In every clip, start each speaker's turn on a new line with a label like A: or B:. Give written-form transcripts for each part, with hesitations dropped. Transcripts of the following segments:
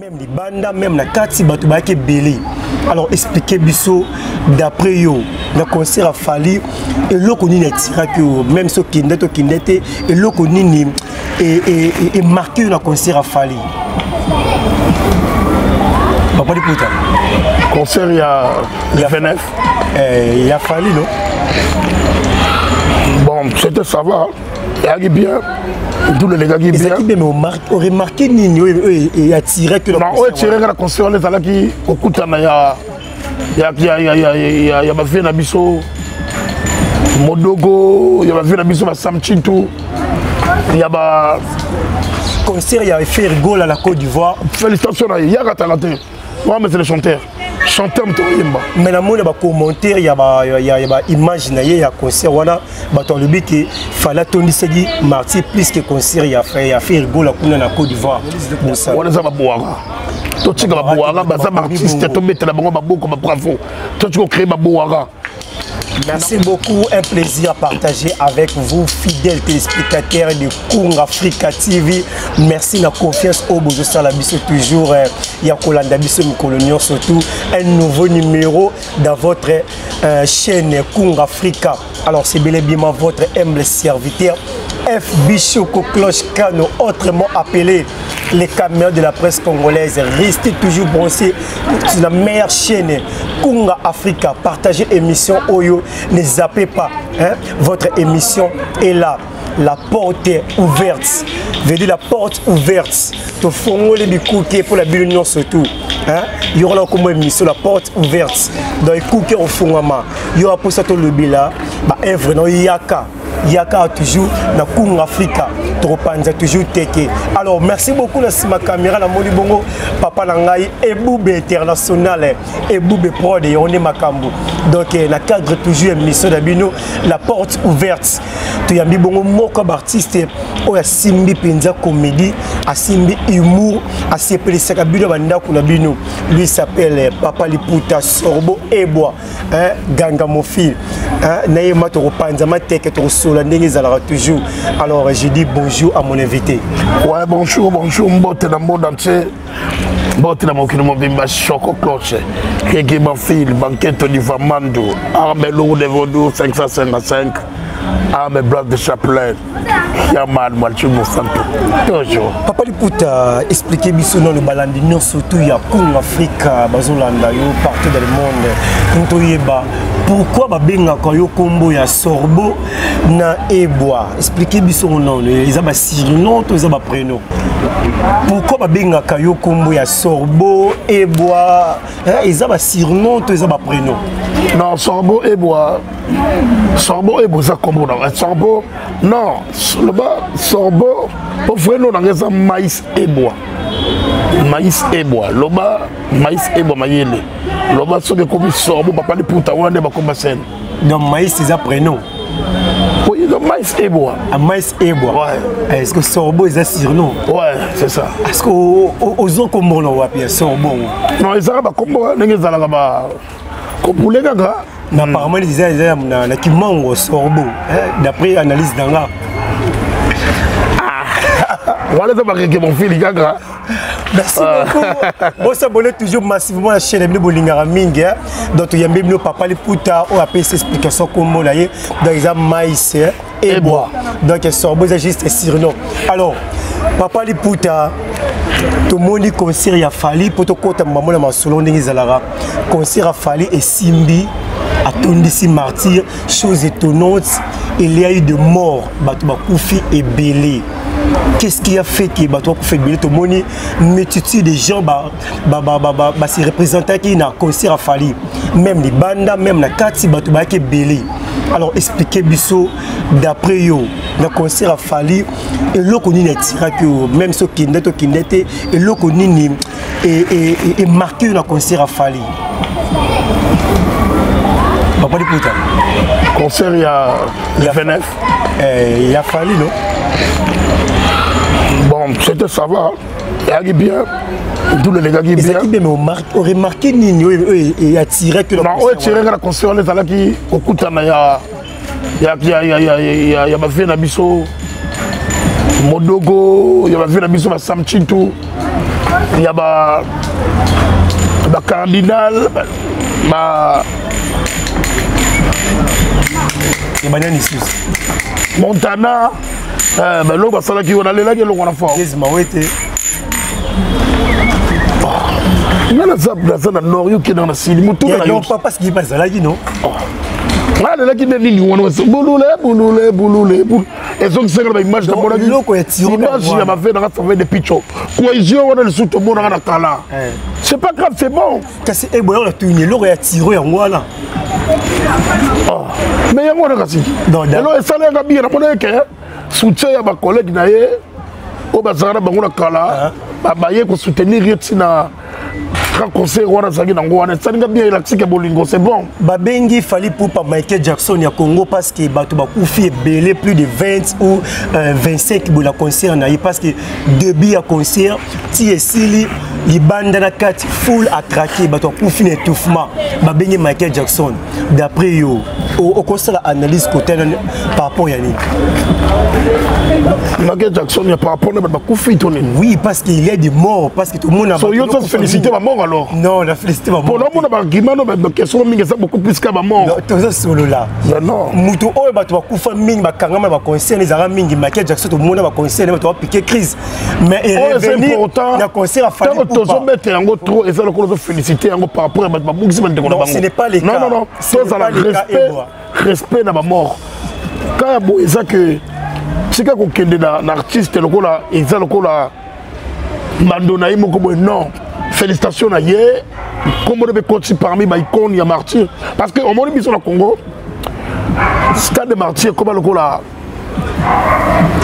A: Même libanda, même na kati, bato bayaki ebele. Alors expliquez biso, d'après yo, na concert ya Fally, eloko nini etiraki yo, même soki okende to okende te, eloko nini emarke yo na concert ya Fally? Papa Liputa.
B: Concert ya 29.
A: Ya Fally, non?
B: Bon, c'était ça va. Eyaki bien, ndulu elekaki bien.
A: Ezalaki bien, mais oremarke nini oyo eattiraki?
B: Non, oyo etiraki na concert wana ezalaki kokutana ya bavie na biso Modogo, ya bavie na biso Basam Chintu, ya ba
A: concert ya Ferre Gola na Côte d'Ivoire.
B: Félicitation na ye, yaka tala te. Ouais, mais c'est le chanteur. Chanteur moto oyemba.
A: Mais namoni bacommentaire ya baimage na ye ya concert wana, bato alobi ke Fally atondisaki Martyr plus que concert ya Ferre Gola kuna na Côte d'Ivoire.
B: Wana eza babwaka, totika babwaka, baza baartiste, tobetela bango baboko, babravo, totika ocrée babwaka.
A: Merci beaucoup, un plaisir à partager avec vous, fidèles téléspectateurs de Kung Africa TV. Merci la confiance au Bozo Salabiso toujours, ya kolanda biso mikolo surtout un nouveau numéro dans votre chaîne Kung Africa. Alors c'est bel et bien votre humble serviteur F. Bichoko Cloche Kano, autrement appelé les camions de la presse congolaise. Restez toujours branchés sur la meilleure chaîne Kunga Africa. Partagez émission oyo, ne zappez pas, hein? Votre émission est là. La porte est ouverte. Veut dire la porte ouverte. Tofongoli bikuke pour la bino surtout. Hein? Il y aura comme émission la porte ouverte. Donc ekuke ofungama. Il y aura pour ça to lobela ba œuvre no yaka. Yaka toujours na Kung Africa. Tropanza toujours teke. Alors merci beaucoup na sima caméra na moni bongo papa na ngai Eboube international Eboube prod et on est makambo. Donc na cadre toujours émission na bino la porte ouverte. Toyambi bongo moko ba artiste oyo asimbi mpenza comédie, asimbi humour, asepelisaka bino bandako na bino. Lui s'appelle Papa Liputa Sorbo Eboa, hein, Ganga Mofil, hein, nayema tokopanza mateke tokosola ndenge ezalaka toujours. Alors je dis bonjour à mon invité.
B: Ouais, bonjour, bonjour, mbote na monde entier, mbote na mokili mobimba. Choco Cloche Keke Bafil Banketo Divamando Arme Lourde Vaudou 555 Arme Blanc de Chaplin Yaman Mwalchi Mosanto toujours.
A: Papa Liputa, expliquez biso dans le balandi surtout ya Kung Africa bazolanda yo partout dans le monde. Ntoyeba pourquoi babengaka yo kombo ya Sorbo na Eboa? Expliquez biso non, eza ba surnom to eza ba prénom? Pourquoi babengaka yo kombo ya Sorbo Eboa? Eza ba surnom to eza ba prénom?
B: Non, Sorbo Eboa, Sorbo Eboa eza kombo na Sorbo. Non, loba Sorbo po vrai nom nanga eza Maïs Eboa. Maïs Eboa, loba Maïs Eboa mayele, loba soki ekomi Sorbo Papa Liputa wana nde bakoma scène.
A: Donc Maïs eza prénom?
B: Oui, donc Maïs Eboa.
A: Ah, Maïs Eboa.
B: Ouais.
A: Est-ce que Sorbo eza surnom?
B: Ouais, c'est ça.
A: Est-ce que ozo komona wapi ya Sorbo?
B: Non, ezalaka bakombo ndenge ezalaka ba kopule kaka.
A: Mais apparemment eza na kimango Sorbo, hein, d'après analyse nanga.
B: Wana eza bakeke mofili kaka.
A: Merci beaucoup. Bon, s'abonner toujours massivement à la chaîne bino bolingaka mingi, hein. Donc toyambi bino Papa Liputa oyo apesi explication kombo na ye. Donc eza Maïs Eboa. Donc Sorbo eza juste surnom. Alors Papa Liputa, tomoni concert ya Fally po tokota mamo na masolo ndenge ezalaka. Concert ya Fally esimbi, atondisi Martyr, chose étonnante, il y a eu de morts, bato bakufi ebele. Qu'est-ce qui a fait que bato bakufi ebele? Tomoni multitude de gens ba se représentaki na concert ya Fally, même libanda, même na kati, bato bayaki ebele. Alors expliquez biso d'après yo na concert ya Fally, eloko nini etiraki yo, même soki okende to okende te, eloko nini emarke yo na concert ya Fally? Papa Liputa.
B: Concert ya 29.
A: Ya Fally, non?
B: Bon, c'était ça va, eyaki bien, ndulu elekaki bien.
A: Ezalaki bien, mais oremarke nini oyo eattiraki?
B: Non, oyo etiraki na concert wana ezalaki kokutana ya bavie na biso Modogo, ya bavie na biso Basam Chintu. Ya ba ba cardinal ba
A: Banani lisusu?
B: Montana, baloko basalaki wana, alelaki eloko wana fort.
A: Mawete.
B: Nga naza na nord, yo okendaka na sili motuna na yo.
A: Papa, soki bazalaki no.
B: Nga alelaki nde nini wana? Bulule bulule bulule bulule, ezongisaka na baimage namonaki, image ya bave nanga save de picho cohésion wana lisusu tomonaka na kala. C'est pas grave, c'est bon.
A: Kasi eboya na tuni eloko ya tiro yango wana.
B: Mais yango wana kasi elo esalaka bien. Namona eke soutien ya bacollègue na ye oyo bazalaka na bango na kala, baye kosoutenir ye ntina grand concert wana azalaki nango wana, esalinga bien, elakisiki bolingo, c'est bon.
A: Babengi Fally Ipupa Michael Jackson ya Congo parce que bato bakufi ebele, plus de 20 ou 25 bola concert na ye, parce que début ya concert ti esili, libanda na kati full atraqué, bato bakufi na étouffement. Babengi Michael Jackson. D'après yo, okosala analyse côté par rapport ya nini?
B: Michael Jackson ya par rapport na bato bakufi to nini?
A: Oui, parce qu'il y a des morts, parce que tout le monde a
B: So yo to félicité bamort alors?
A: Non, la félicité bamort.
B: Mpo naomona baargument no, baquestion mingi eza beaucoup plus ka bamort.
A: Toza solola.
B: Non.
A: Moto oyo bato bakufa mingi, bakangama, baconcert ezalaka mingi Michael Jackson. Tomona baconcert, bato bapike crise, mais
B: erevenir
A: na concert.
B: Afali tozobeta yango trop, eza lokola ozofélicité yango par rapport ya bato babungisi bandeko na
A: bango. Ce n'est pas le
B: cas. Non, non, non, tozala respect, respect na bamort. Kaka boye eza ke tika kokende na artiste lokola eza lokola bando na ye moko boye. Non, félicitation na ye, nkombo mpe koti parmi baicône ya Martyr, parce que omoni biso na Congo, stade de Martyr ekoma lokola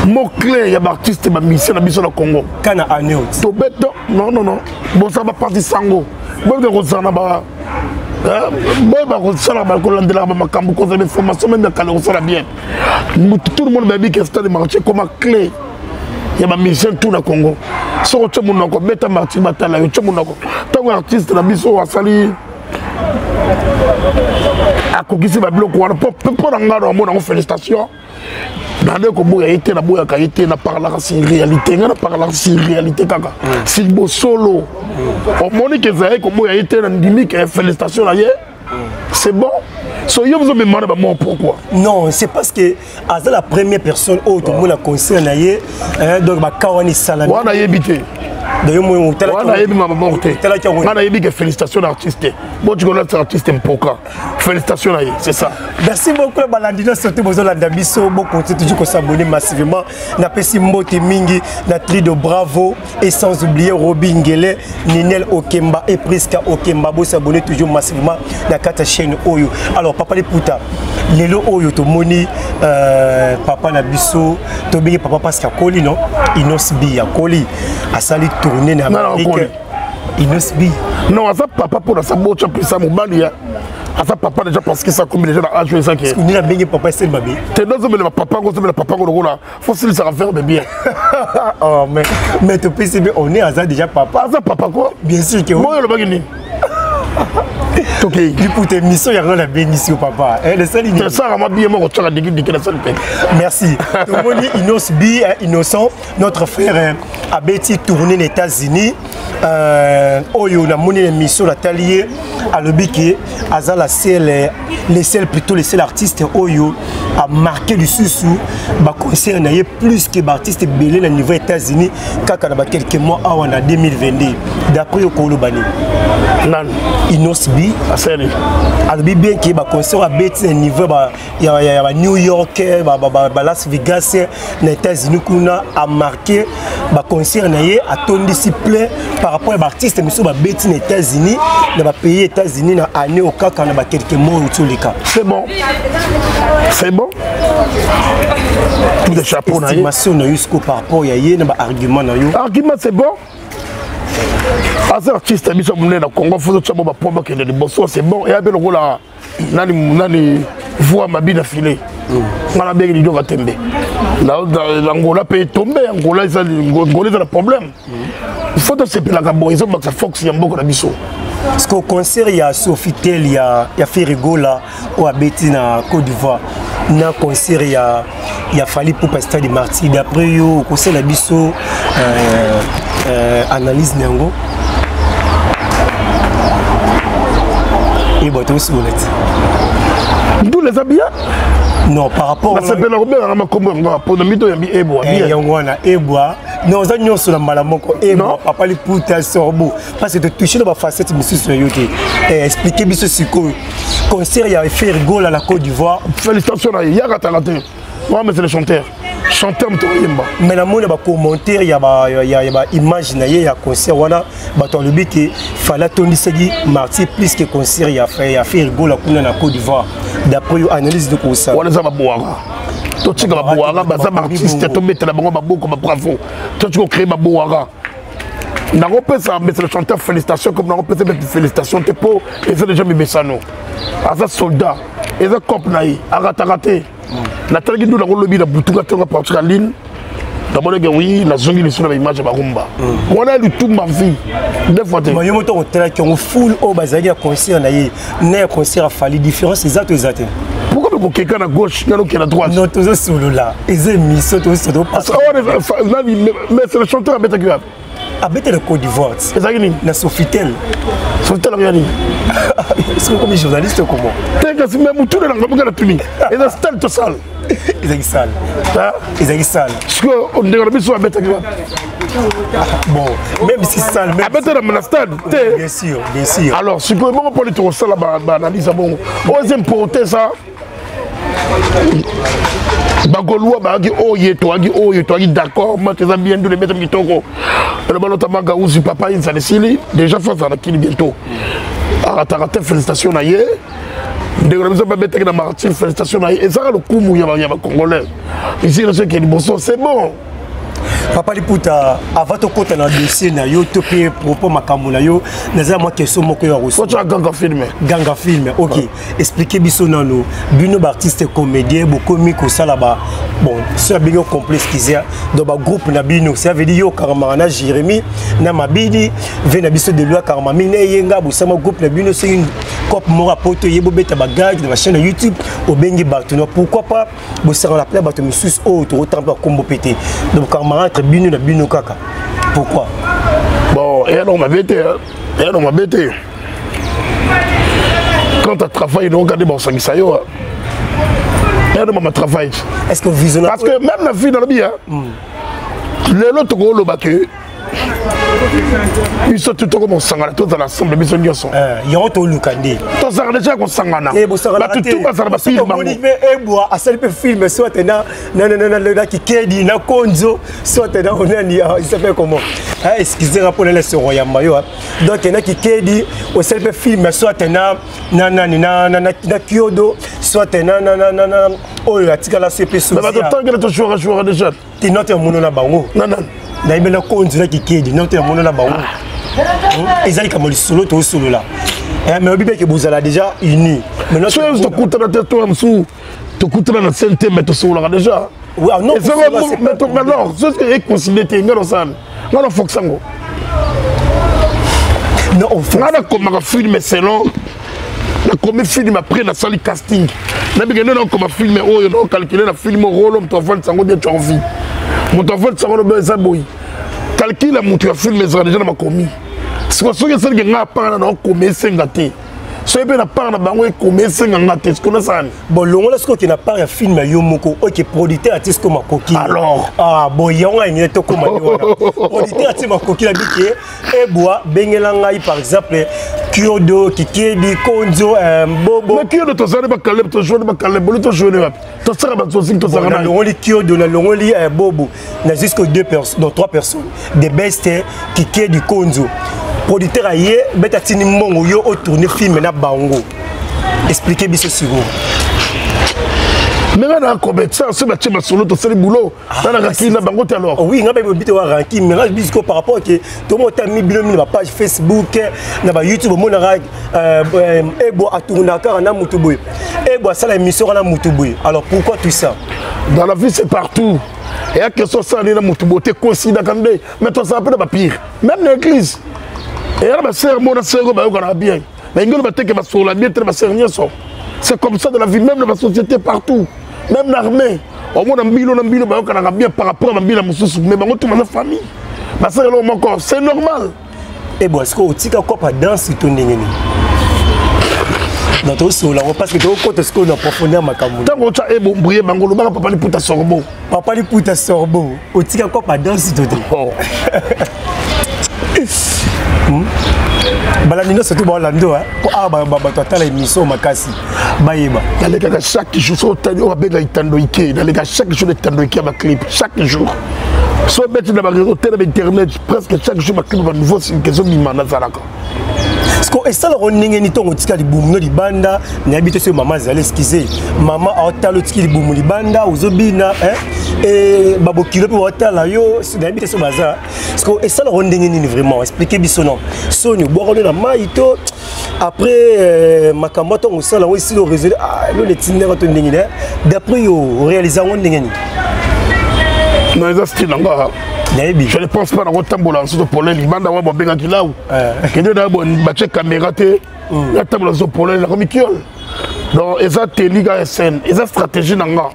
B: mot clé ya baartiste, bamusicien na biso na Congo.
A: Kana année?
B: Tobeta, non, non, non, bosala baparti sango, boyebika kozala na ba boyeba kosala, kolandelaka bamakambo, kozala information même ya kala, kosala bien. Tout le monde bayebi ke stade Martyr ekoma clé ya bamusicien tout na Congo. Soki otye monoko, beta Martyr, batala yo. Otye monoko, ntango artiste na biso asali, akokisi babiloko wana, mpo na ngai na amona yango félicitation. Nande koboya ye te, naboyaka ye te, naparlaka sur réalité. Ngai naparlaka sur réalité kaka, sur bosolo. Omoni ke ezalaki koboya ye te, nandimi ke félicitation na ye, c'est bon. So yo ozomema na bamort, pourquoi?
A: Non, c'est parce que aza la première personne oyo tomona concert na ye, donc baka wana esalami.
B: Wana yebi te. Wana yebi ma bamort te. Nga nayebi ke félicitation na artiste, botikolata artiste mpoka, félicitation na ye, c'est ça.
A: Merci beaucoup. Balandi nyonso te bozolanda biso, bokontinue toujours kosabonner massivement. Napesi mbote mingi na Trido Bravo et sans oublier Robi Ngele, Ninel Okemba et Priska Okemba. Bosabonner toujours massivement na kati ya chaîne oyo. Alors papa Liputa, lelo oyo tomoni papa na biso, tobengi papa parce que akoli, non, Innoss'B akoli, asali tournée na Amérique. Innoss'B.
B: Non, aza papa mpona sa botya mpesa mobali ya aza papa déjà, parce que ça komi déjà na âge ezaki.
A: Nini abengi papa eseli mabe?
B: Te, nozomela bapapa ngo, ozomela papa ngo lokola fosilisaka verbe bien.
A: Oh, mais topesi mpe, on est, aza déjà papa.
B: Aza papa quoi?
A: Bien sûr que.
B: Moyo olobaki nini? Tokei.
A: Liputa, émission yango nabengisi yo papa lesali.
B: Tosaka mwa biye moko, tiaka dikidiki na sali mpe.
A: Merci. Tomoni Innoss'B, Innocent, notre frère, abeti tournée na États-Unis. Oyo namoni na émission natali ye, alobi ke aza la seule, le seul plutôt, le seul artiste oyo amarqué lisusu baconcert na ye plus que baartiste ebele na niveau États-Unis kaka na baquelques mois awa na 2022. D'après yo, koloba nini?
B: Nani?
A: Innoss'B.
B: Asali.
A: Alobi bien ke baconcert abeti na niveau ya ba New York, ba Las Vegas na États-Unis kuna, amarqué baconcert na ye, atondisi plein par rapport ya baartiste misusu babeti na États-Unis, na bapays États-Unis na année oyo kaka na baquelques mois oyo tioleka.
B: C'est bon, c'est bon, tout de chapeau na ye.
A: Estimation na yo siko par rapport ya ye na baargument na yo?
B: Argument, c'est bon. Aza artiste biso monene na Congo, faut totya mo bapont bakende liboso, c'est bon. Eya mpe lokola nani nani voi mabi na file nga nabengi lidoka tembe na Angola mpe etombe. Angola eza, Angola eza na problème. Faut tosepelaka boye, ezobakisa force ya mboka na biso.
A: Parce que concert ya Sofitel ya Ferre Gola oyo abeti na Côte d'Ivoire na concert ya Fally Ipupa, Stade Martyr, d'après yo okosala biso Analyse na yango Ebwa, tosolola ti.
B: Ndula eza bien.
A: Non, par rapport
B: Nasepela kobengaka makombo yango mpona mito yambi Ebwa.
A: Yango wana Ebwa, non, oza nyonso na mbala moko. Ebwa, Papa Liputa, Sorbo, parce que totouche na bafacette mosusu na yo te. Explike biso sikoyo concert ya Ferre Gola na Côte d'Ivoire.
B: Félicitation na ye, yakataka te. Ouais, mais c'est le chanteur. Chanteur moto oyemba.
A: Mais namoni bacommentaire ya baimage na ye ya concert wana, bato alobi ke Fally atondisaki Martyr plus que concert ya Ferre Gola kuna na Côte d'Ivoire. D'après yo, analyse de kosala?
B: Wana eza babwaka, totika babwaka, baza baartiste, tobetela bango maboko, babravo. Totika ocréer babwaka. Nakopesa monsieur le chanteur félicitation, comme nakopesa mpe félicitation te, mpo eza déjà mimesano. Aza soldat, eza cope na ye, akataka te. Natalaki ndu nango lobi na butuka ntongo partir ya ligne, namonaki oui, nazongi liso na baimage ya barumba wana, lutumba vie deux fois te.
A: Yo moto otalaki yango, foule oyo bazalaki ya concert na ye na ya concert ya Fally, différence eza to eza te?
B: Pourquoi mpe kokeka na gauche, nga nokende na droite?
A: Non, tozosolola, eza émission, tozosolola.
B: Mais c'est le chanteur, abetaki wapi?
A: Abete na Côte d'Ivoire.
B: Ezalaki nini?
A: Na Sofitel.
B: Sofitel yango ya nini?
A: Soki okomi journaliste, comment?
B: Te, kasi me mutune na ngamoka na tuni, eza style to sale?
A: Ezalaki sale, ezalaki sale.
B: Sikoyo ndeko na biso abetaki wapi?
A: Bon, même si salle, même
B: abete na stade te?
A: Bien sûr, bien sûr.
B: Alors sikoyo bongo mponi tokosala baanalyse ya bongo oyo eza importe ça? Bagaulois bayaki oyo, toyaki oyo, toyaki d'accord, match eza bien, ndule ebetami kitoko. Eloba notamment Gauzi, papa Inzala esili déjà, face na kili bientôt, akataka te. Félicitation na ye, ndeko na biso babetaki na Martyr, félicitation na ye, ezaka lokumu ya bacongolais ici na soki liboso, c'est bon.
A: Papa Liputa, avant tokɔta na dossier na yo to mpe propos makambo na yo, naza mwa question moko ya
B: Otya Ganga Film.
A: Ganga Film, ok. Explike biso nano, bino baartiste comédien bokomi kosala ba, bon, so abengi complet, excuse, donc bagroupe na bino, ça veut dire yo okaramaka na Jérémi na Mabidi ve na biso de loi karama mingi na eyenga, bosama groupe na bino, soki cope moko apoto ye, bobeta bagag na bachaîne ya YouTube, obengi bato na, pourquoi pas bosangana plein bato misusu oyo tokotanga mpe bakombo mpe te? Donc karamaka entre bino na bino kaka, pourquoi?
B: Bon, eya nango mabe te, eya nango mabe te. Quand tu travail, donc nde bakosangisa yo, eya no mama travail.
A: Est ce que vision
B: Parce que même na vie nalobi, lelo tokoloba ke biso tu tokoma kosangana, tozala ensemble biso nyonso.
A: Yango toluka nde.
B: Tozalaka déjà kosangana, bato tu bazala bapire bango.
A: Mpe Ebwa asali mpe film, soit na Kikedi na Konzo, soit na onani, il s'appelle comment? Excusez nga mpona lesoro yamba yo. Donc na Kikedi osali mpe film, soit na nani, na Kiodo, soit na oyo atikala so mpe.
B: Bato tangela tojuaka juaka déjà.
A: Te, note ya mono na bango.
B: Nanani?
A: Nayebi na Konzo na Kikedi, note ya mono na bango eza likambo lisolo tosolola, mais oyebi mpe ke bozala déjà uni.
B: Soki tokutana te, to mosusu tokutana na scène te, mais tosololaka déjà. Alors soki econsidé te, nga nosala, nga na fokisa yango, nga nakomaka film selon nakomi film, après nasali casting, nabike nde nakoma film oyo, naocalcule na film rôle, moto avandisa yango bien, tu envie moto avandisa yango, lobe eza boyi, calcul ya moto ya film ezala déjà na makomi. Siko soki esaliki nga apart na naokoma, esenga te, soki mpe na part na bango ekoma, esenga nga te, siko nasala.
A: Bon, longola soki okende na part ya film ya yo moko, oke producteur atie siko makoki.
B: Alors.
A: Ah bon, yango ayingile tokóma nde wana, producteur atie makoki na bike Ebwa, bengela ngai par exemple Kiodo, Kikedi, Konzo, Bobo.
B: Mais Kiodo tozali bakaleb, tojoue bakaleb, boli tojoue wapi? Tosala bazosiki, tozalaka.
A: Nalongoli Kiodo, nalongoli Bobo, na jusque deux personnes, dans trois personnes de best, Kikedi, Konzo. Producteur aye beta, tini mbongo, yo otourne film na bango. Expliquez biso sikoyo.
B: Ndenge na comédien, so batie masolo, tosali boulot, nanakaki na bango te alors.
A: Oui, nga bayebi te wa ranking, mais nga biso par rapport ke tomotami bino mingi na bapage Facebook, na bayoutube, omonaka Ebo atournaka kaka na mutu boye, Ebo asala émission kaka na mutu boye. Alors pourquoi tout ça?
B: Dans la vie, c'est partout, eya question osala nde na motu boye te, considaka nde, mais tozala mpe na bapire, même na église eya na basere mona sere oyo bayokana bien, baingeli bateke, basolola bien te na basere nyonso. C'est comme ça de la vie, même na basociété partout, même na armée, omona mbilo na mbilo bayokanaka bien par rapport à bambila mosusu, mais bango tuma na famille. Basala eloko moko, c'est normal.
A: E bon, sikoyo otika kopa danse to ndenge nini? Donc tosolola yango parce que tokokota sikoyo na profondeur makambo.
B: Ntango otya ebombrie bango, olobaka Papa Liputa Sorbo.
A: Papa Liputa Sorbo, otika kopa danse to te?
B: Oh.
A: Balandi nyonso to balando mpo awa bato atala émission makasi bayeba.
B: Nalekaka chaque jour, so otali oyo babenga etando ike, naleka chaque jour na etando ike ya baclip chaque jour. So obeti na bareseau te, na bainternet, presque chaque jour baclip banouveau ezobima, nazalaka.
A: Siko esalaka ndenge nini ntongo otika libumu no libanda? Nayebi te soki mama azali, excuse mama, aotala otiki libumu libanda, ozobina, babokilo mpe baotala yo, nayebi te soki baza. Siko esalaka ndenge nini vraiment? Explike biso non soni obwaka no na mai to après makambo ntango osala yango esili oresole lolo etindaka to ndenge nini? D'après yo, oréalise yango ndenge nini?
B: Non, eza style nanga.
A: Nayebi.
B: Je ne pense pas nakotambola nsuto polele libanda wa babengaki lau kende na batie caméra te, natambola nsuto polele, nakomi kiole. Donc eza teli kaka scène, eza stratégie na nga.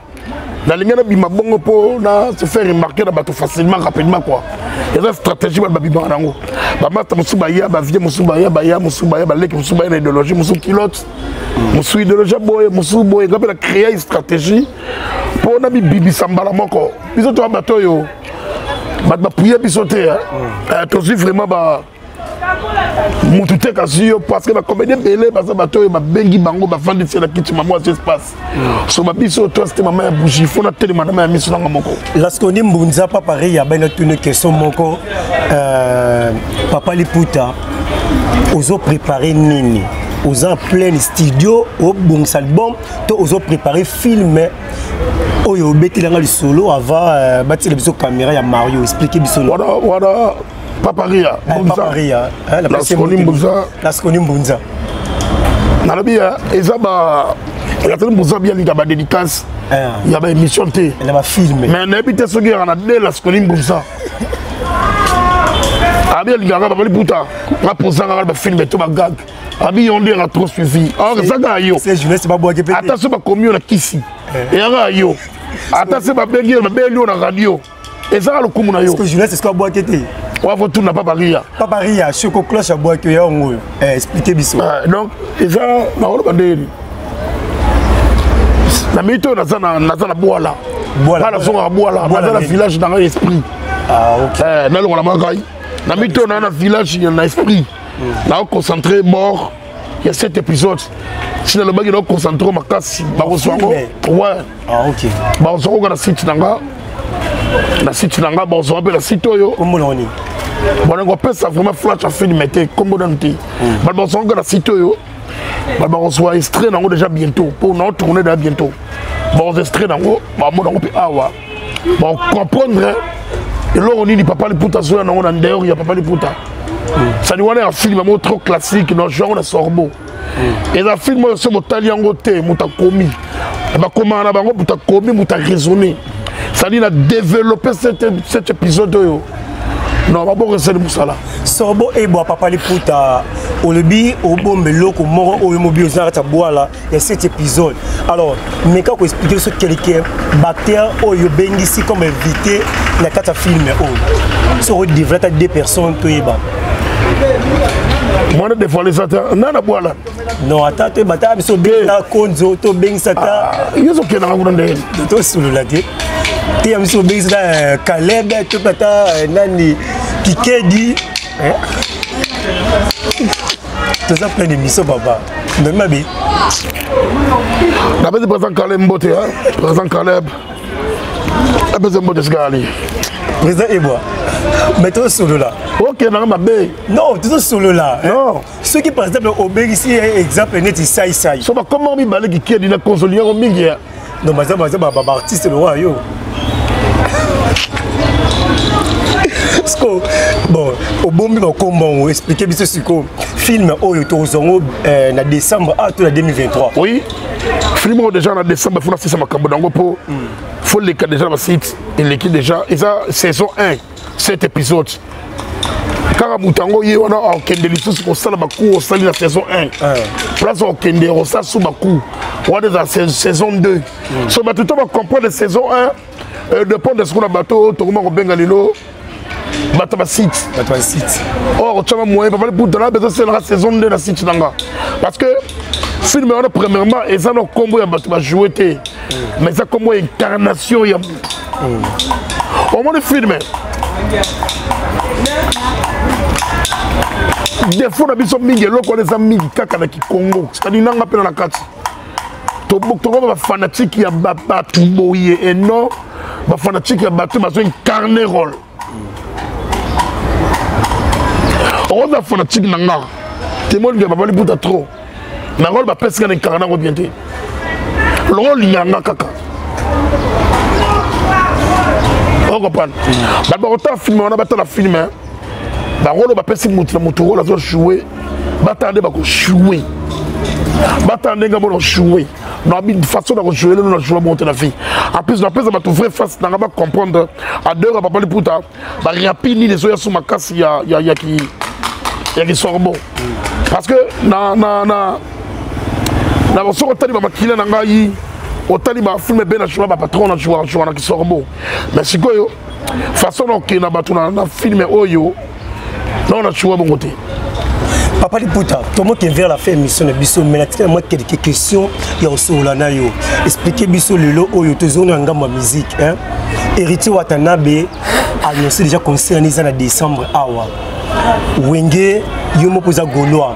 B: Nalingi nabima bongo mpo na se faire remarquer na bato facilement, rapidement quoi. Eza stratégie. Bato babimaka nango, bamasta mosusu baya, bavie mosusu baya, baya mosusu baya, baleki mosusu baya na idéologie mosusu, kilote mosusu, idéologie boye, mosusu boye. Nga mpe na créer stratégie mpo na bibimisa mbala moko. Biso toya bato oyo bato bapuye biso te, tozwi vraiment ba mutu te kasi yo, parce que bacomédien ebele baza bato oyo babengi bango, bafandisi na kiti, mama asi espace so babiso to te, mama ya bougie fo natelema na ma ya miso nanga moko.
A: Lasconi Mbunza, papa Ria bana tunu question moko. Papa Liputa, ozo préparer nini? Oza en plein studio obongisa album to ozo préparer film oyo obetelanga lisolo avant batiela biso caméra ya Mario? Explique biso.
B: Wana wana Papa Ria.
A: Papa Ria.
B: Lasconi Mbunza.
A: Lasconi Mbunza.
B: Nalobi eza ba Lasconi Mbunza bialinga badédicace ya baémission te.
A: Na bafilm.
B: Mais nayebi te soki yaka na de Lasconi Mbunza abi alingaka Papa Liputa aposanga kaka bafilm to bagag, abi yo nde yaka trop suivi. Or eza kaka yo. Ata so bakomi yo na kisi, eyaka yo. Ata se babengi yo, babeli yo na radio, ezaka lokumu na yo.
A: Journaliste eske abwaki te?
B: Wafo tuna Papa Ria.
A: Papa Ria, soko cloche abwaki yo yango oyo, explike biso.
B: Donc eza nakoloba ndeni na minute oyo naza na Bwala, nazongaka Bwala, naza na village na ngai esprit. Nalongola makai na minute oyo naa na village na esprit, naoconcentre bord ya cet épisode. Si nalobaki naoconcentre makasi, bakozwa yango, ouais. Bakozwa yango na site na nga, na site na nga bakozwa mpe na site oyo.
A: Kombo na nini?
B: Bonango apesa vraiment flash ya film te, kombo nanu te. Bato bakozwa yango na site oyo, bato bakozwa extrait nango déjà bientôt, mpo nao tourne déjà bientôt. Bakozwa extrait nango, bamona yango mpe awa, bakocomprendre eloko nini Papa Liputa azoya nango na ndeyor ya Papa Liputa. Sadi wana ya film yango trop classique na genre na Sorbo. Eza film oyo so botali yango te, moto akomi, bakomaka na bango, moto akomi, moto araisonné, c'est-à-dire na développer cet épisode oyo. Non, baboko esali mosala.
A: Sorbo Ebwa, Papa Liputa, olobi obomba eloko moko oyo mobi oza na kati ya Bwala ya cet épisode. Alors meka koexplike biso quelque bactère oyo obengisi comme invité na kati ya film oyo, soki odivre ata deux personnes toyeba.
B: Mwana dévoile eza te na na Bwala.
A: Non, ata toyeba, ata biso obengisa Konzo to obengisa ata
B: Yo ozokendaka kuna ndenge?
A: Tosolola te te, ya biso obengisa ata Kaleb to mpe ata nani, Kikedi. Toza plein d'émission, papa, ndomi mabe.
B: Napesi président Caleb mbote. Président Caleb, apesi mbote esika ali.
A: Président Ebwa, mais tosolola.
B: Okendanga mabe.
A: Non, tozosolola.
B: Non.
A: Soki par exemple obengisi, exemple neti Saisai.
B: So bakoma mibale, Kikedi na Konsoli yango mingi ya.
A: Non, baza baartiste lokola yo. Siko bon, obombi bakombo yango, explike biso sikoyo film oyo tokozwa yango na décembre a to na 2023?
B: Oui, film oyo déjà na décembre fo nasisa makambo nango mpo fo leka déjà na basite, eleki déjà. Eza saison 1, 7 épisode kaka. Moto yango ye wana akokende lisusu kosala bacours osali na saison 1, place akokende kosala su bacours wana eza saison 2. So bato to bacomprendre saison 1, dépend de sikoyo na bato oyo tokoma kobenga lelo. Bato ba site.
A: Bato ba site.
B: Or otyaka moyen papa liputa na besoin selaka saison nde na site na nga. Parce que film wana premièrement eza na nkombo ya bato bajoue te mais eza nkombo ya incarnation ya moto. Omoni film defo na biso mingi, eloko wana eza mingi kaka na kikongo, c'est-à-dire nanga mpe na kati tokoma bafanatike ya bato boye et non bafanatike ya bato bazo incarne rôle. Okoza fanatike na nga temolinga babali buta trop na rôle bapesi nga na incarne yango bien te. Longo olinga nga kaka, ocomprendre? Bato bakotala film wana, batala film barole bapesi motu na motu, role azojoue, batala nde bakojoue, batala ndenge bona joue na façon na kojoue lelo na joue bongo te na vie. En plus napesa bato vraie face nanga, bacomprendre adeur ya papa liputa barapi nini ezoya so makasi ya kisorbo, parce que na soki otali bamakila na ngai, otali bafilm ebe na joua bapatron na joua joua na kisorbo, mais sikoyo façon na okende na bato na film oyo nao na joua bongo te.
A: Papa Liputa, tomoke vers la fin émission na biso, mais natikala mwa quelques questions ya kosolola na yo. Explique biso lelo oyo tozongi na ngambo ya musique, hein? Héritier Watanabe annoncé déjà concert eza na décembre awa. Wenge, yo moko oza gaulois,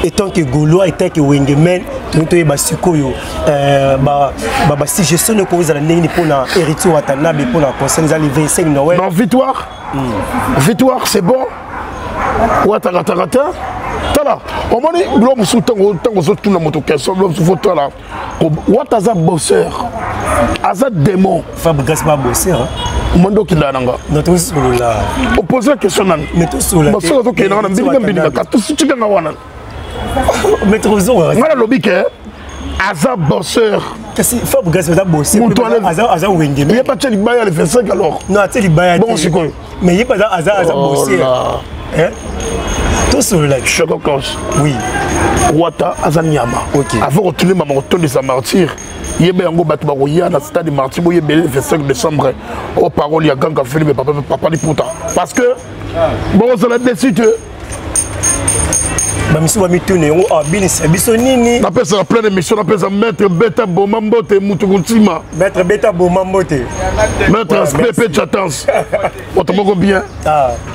A: étant que gaulois, étant que wenge men, toyei toyeba sikoyo basuggestion noko ozala ndenge nini mpona Héritier Watanabe, mpona concert eza le 25 Noël?
B: Non, victoire, victoire, c'est bon. Wataratara te, tala, omoni bilo mosusu, ntango ozotuna moto question, bilo mosusu fotala. Wata aza bosseur, aza démon.
A: Fabregas ba bosseur.
B: Omoni okendaka na nga.
A: Non, tosolola.
B: Opose question nani?
A: Mais tosolola.
B: Basoki ozokendaka na mbilinga mbilinga, kasi tikanga wana.
A: Mais tozonga.
B: Nga nalobi ke aza bosseur.
A: Kasi Fabregas aza bosseur, aza wenge.
B: Ye batia libaya le 25 alors?
A: Non, atie libaya.
B: Bon, sikoyo.
A: Mais ye aza bosseur, hein? Tosolola.
B: Choko Kos.
A: Oui.
B: Wata aza nyama. Avant kotuni mama kotondisa martyr, yeba yango, bato bakoya na stade Martyr, boyebele le 25 décembre o parole ya ganga Philippe papa, papa liputa, parce que bokozala déçu te.
A: Bamisusu bamituna yango abinisa biso nini.
B: Napesaka plein d'émission, napesa maître Beta Boma mbote, mutu kontima.
A: Maître Beta Boma mbote.
B: Maître Pepe Chatans, moto moko bien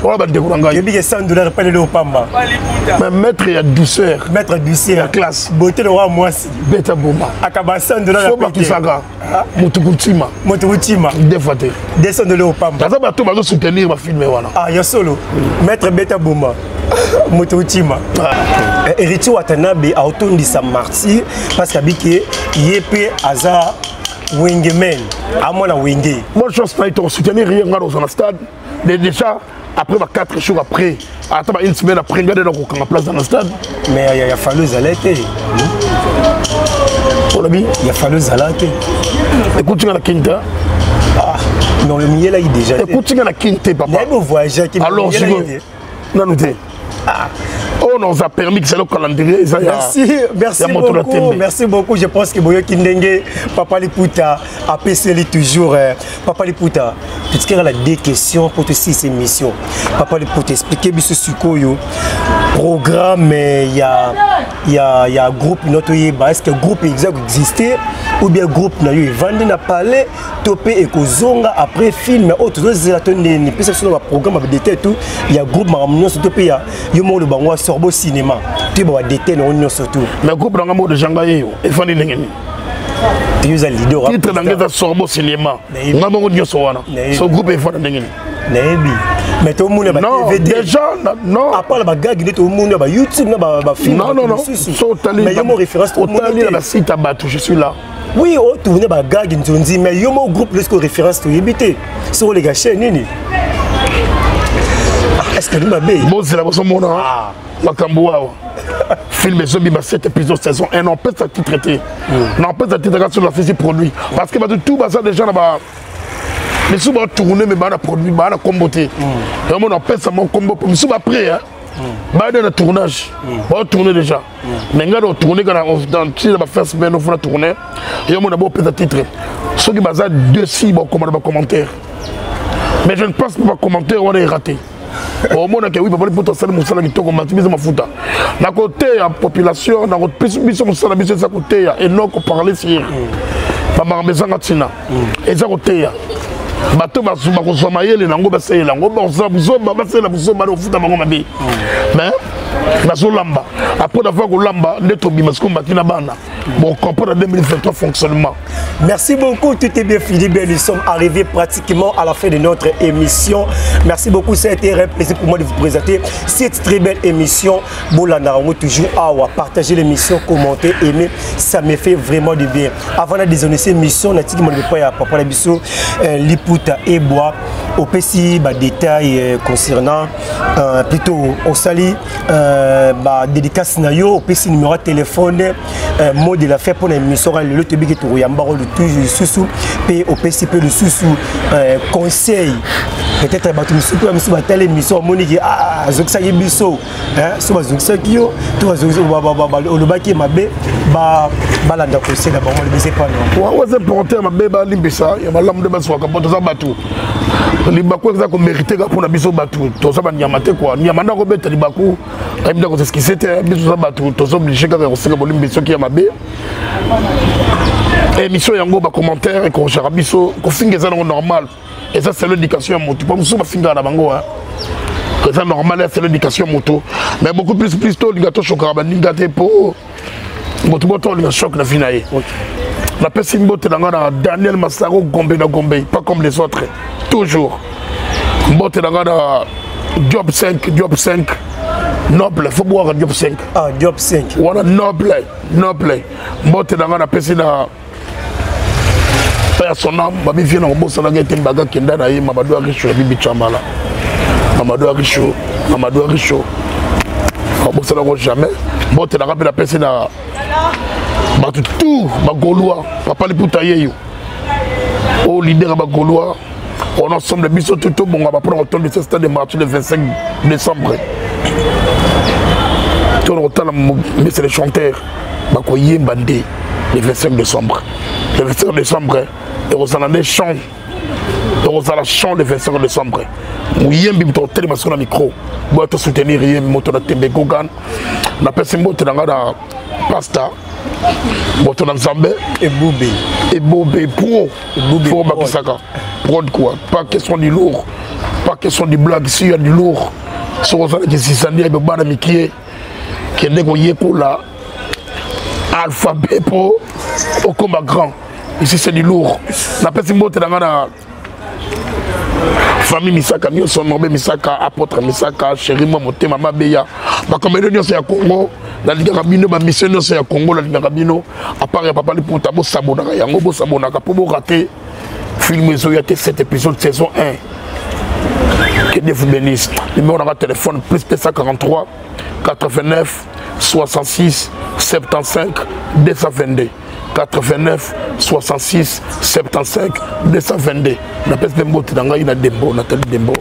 B: wana, bandeko na ngai.
A: Yebi ke 100 $ pale leo pamba.
B: Mais maître ya douceur.
A: Maître douceur.
B: Ya classe.
A: Beauté le roi mwasi.
B: Beta Boma.
A: Akaba 100 $.
B: So bakisaka motu kontima.
A: Moto kontima.
B: Deux fois te.
A: 200 $ opamba.
B: Aza bato bazosoutenir bafilme wana.
A: Ah, ya solo, maître Beta Boma, moto otima. Héritier Watanabe aotondisa martyr parce que abiki ye mpe aza wenge men, amona wenge.
B: Bonne chance na ye, tokosoutenir ye. Nga nakozala na stade déjà après ba 4 jours après, ata ba une semaine après, nga nde nakokanga place dans na stade.
A: Mais ya falo ezala te.
B: Olobi?
A: Ya falo ezala te.
B: Ekuti nga na kini te.
A: Ah non, le miyelaki déjà.
B: Ekuti nga na kini te, papa.
A: Nayebi ovoyageaki.
B: Alors sikoyo nanu te. Oyo nous a permis que c'est le calendrier eza
A: ya. Merci, merci beaucoup, merci beaucoup. Je pense que boyoki ndenge papa Liputa apeseli toujours. Papa Liputa, totikaka la deux questions pour tosilisa émission. Papa Liputa, explique biso sikoyo programme ya groupe no, toyeba est ce que groupe eza koexiste ou bien groupe na yo evandi na palais to mpe ekozonga après film oyo tozozela to ndeni. Pesa biso na baprogramme ya badetail tout ya groupe, makambo nyonso to mpe ya yo moko lobango ya Sorbo Cinéma, toyeba badetail nango nyonso tout.
B: Mais groupe nanga moko déjà, ngai yeyo efandi ndenge nini?
A: Yo oza leader.
B: Titre nanga eza Sorbo Cinéma, nga moko nyonso wana. So groupe efanda ndenge nini?
A: Nayebi, mais tomoni
B: ba DVD déjà, non.
A: À part na bagag nde tomoni ba YouTube na bafilm.
B: Non, non, non, so otali.
A: Mais yo mo référence.
B: Otali na basite ya bato, je suis là.
A: Oui, otourne bagag nzonzi, mais yo mo groupe lesko référence toyebi te soki oleka chaîne nini. Est ce que ni mabe?
B: Bozela, bozomona makambo awa. Film ezobima 7 épisode saison 1, napesa titre te, napesa titre kaka sur la fiche produit, parce que bato tout baza déjà na ba misusu batourne, mais baa na produit, baa na kombo te. Yango napesa mo kombo po misusu baprès baa na tournage, baotourne déjà, mais ngai na tourne kaka ntina bafin semaine ofuna tourne. Yo mona bopesa titre, soki baza dessus, bakoma na bacommentaire, mais je ne pense pas bacommentaire wana eraté. Omonaka wi papa liputa asali mosala kitoko, mati biso mafuta na koteya population na biso. Mosala biso eza koteya et non koparler sur bamakambo ezanga ntina. Eza koteya bato bakozwa mayele nango, basalela yango, bakozwa buzoba, basalela buzoba, kofuta bango mabe. Mais nazolamba, après d'avoir kolamba nde tobima sikoyo mbati na bana. Bon, comprendre 2023 fonctionnement.
A: Merci beaucoup, tout est bien fini. Bien, nous sommes arrivés pratiquement à la fin de notre émission. Merci beaucoup, ça a été un plaisir pour moi de vous présenter cette très belle émission. Bolanda toujours awa, partager l'émission, commenter, aimer, ça me fait vraiment du bien. Avant de désolé cette émission, natiki mon papa papa na biso Liputa Eboa opesi ba détails concernant plutôt osali ba dédicace na yo, opesi numéro de téléphone, mot de la fin pour l'émission lelo. Toyebi ke tokoyamba ngo toujours lisusu, mpe opesi mpe lisusu conseil. Peut-être bato mosusu mpe mosusu batala émission, bamoni ke azokisaki biso. So bazokisaki yo to olobaki ye mabe, balanda conseil na bango, alobisi epa
B: na waza important ya mabe, balimbisa. Ya malamu nde bazwaka, mpo toza bato. Libaku eza komérite kaka mpona biso bato, toza banyama te kua. Nyama nde akobeta libaku, ayebi nde akoseskize te. Biso toza bato, toza obligé kaka ya kosenga bolimbisi soki ya mabe. Émission yango, bacommentaire ekorojaka biso. Kofinga eza nango normal, eza selon éducation ya motu, mpo mosusu bafingaka na bango, eza normal, ya selon éducation ya motu. Mais beaucoup plus tolinga toshokaka baninga te, mpo motu bo tolinga choc na vie na ye. Napesi mbote na nga na Daniel Masaro Gombe na Gombe, pas comme les autres toujours. Mbote na nga na Job 5, Job 5 noble, fo bwaka Job 5.
A: Ah, Job 5.
B: Wana noble, noble. Mbote na nga napesi na père son âme, babi vie na kobosanaka ete mbaga kenda na ye, Mamadou Arisho ya Bibi Chambala, Mamadou Arisho, Mamadou Arisho, akobosanako jamais. Mbote na nga mpe napesi na bato tout bagaulois, papa Liputa yeyo oyo leader ya bagaulois. On ensemble biso tout tobongama mpona kotondisa stade de Martyr le 25 décembre. Tona kotala mese les chanteurs bakoyemba nde le 25 décembre. Le 25 décembre ekozala nde chant, ekozala chant le 25 décembre. Moyembi moto akotelema siko na micro, boya tosoutenir ye, moto na tembe Gogan. Napesi mbote na ngai na pasta moto na Nzambe.
A: Ebube.
B: Ebube pro fo bakisaka prod quoi. Pas question du lourd, pas question du blague. Si ya du lourd, soki ozalaki zizani ya bana mikie, kende koyekola alphabet mpo okoma grand. Ici c'est du lourd. Napesi mbote na ngai na famille Misaka nyonso, Norbe Misaka, apôtre Misaka, chéri mwa motema mabeya, bakomelo nyonso ya Congo, nalingaka bino. Bamission nyonso ya Congo, nalingaka bino. À part ya papa Liputa, bosabonaka yango, bosabonaka mpo borate film ezoya te, 7 épisode saison 1. Que Dieu vous bénisse. Numéro nanga téléphone: plus 243 89 66 75 222, 89 66 75 222. Napesi mpe mbote na ngai na Dembo, Nathalie Dembo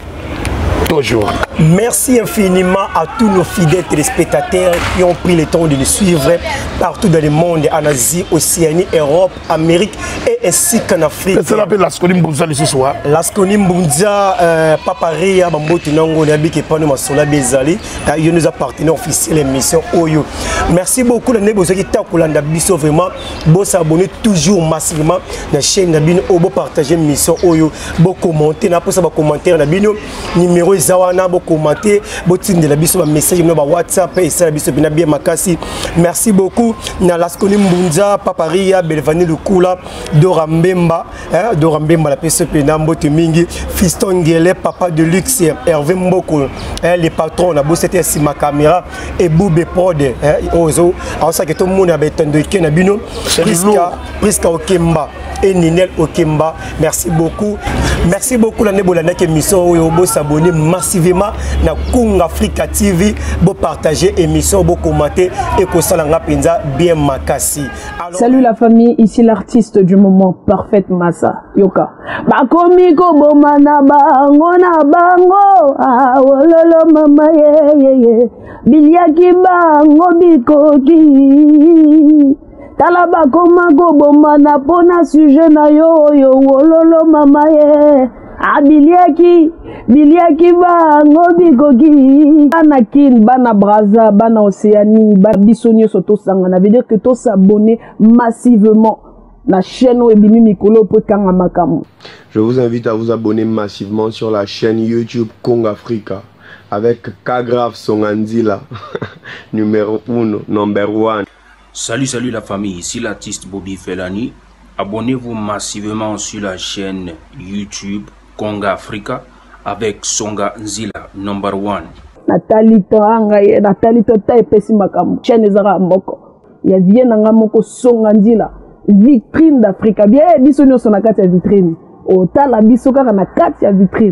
B: toujours.
A: Merci infiniment à tous nos fidèles téléspectateurs qui ont pris le temps de nous suivre partout dans le monde, en Asie, Océanie, Europe, Amérique et ainsi qu'en Afrique.
B: C'est l'appel Lasconi Mbunza ce soir.
A: Lasconi Mbunza, Papa Ria, Bambote Nango, Nabi Kepano Masola Bezali, il nous a partenaire officiel émission oyo. Merci beaucoup, la Nebo qui takulanda biso vraiment, bo s'abonner toujours massivement na chaîne na bino, bo partager émission oyo, bo commenter na posa ba commentaire na bino, numéro eza wana, bo commenter, bo tindela biso ba message na ba WhatsApp et ça biso bina bien makasi. Merci beaucoup na Lasconi Mbunza, Papa Ria, Belvani Lukula, Dora Mbemba, hein, Dora Mbemba la PCP na mbote mingi, Fiston Ngele, papa de luxe, Hervé Mboko, hein, les patrons na bossete sima caméra et Boube Prod, hein, ozo, aosa ke to mona betando ke na bino, Priska, Priska Okemba et Ninel Okemba. Merci beaucoup. Merci beaucoup la nebola na émission oyo, bo s'abonner massivement na Kung Africa TV, bo partager émission, bo commenter et ko sala nga penza bien makasi.
C: Alors, salut la famille, ici l'artiste du moment, Parfaite Massa. Yoka. Bakomi koboma na bango na bango, ah, wololo mama ye ye ye. Biliaki bango bikoki. Tala bakoma koboma na pona sujet na yo oyo, wololo mama ye. Abiliaki biliaki bango bikoki. Bana Kin, bana Brazza, bana Océanie, ba biso nyonso tosangana, veut dire que tos'abonner massivement na chaîne oyo ebimi mikolo po ekanga makambo.
D: Je vous invite à vous abonner massivement sur la chaîne YouTube Kong Africa avec Kagraf Songanzila, numéro 1, number 1.
E: Salut, salut la famille, ici l'artiste Bobby Felani. Abonnez-vous massivement sur la chaîne YouTube Konga Africa avec Songa Nzila, number 1.
C: Natali to anga ye, natali to ta epesi makambo. Chaîne ezaka moko. Ya vie na nga moko Songa Nzila, vitrine d'Africa. Bien biso nyonso na kati ya vitrine. Otala biso kaka na kati ya vitrine.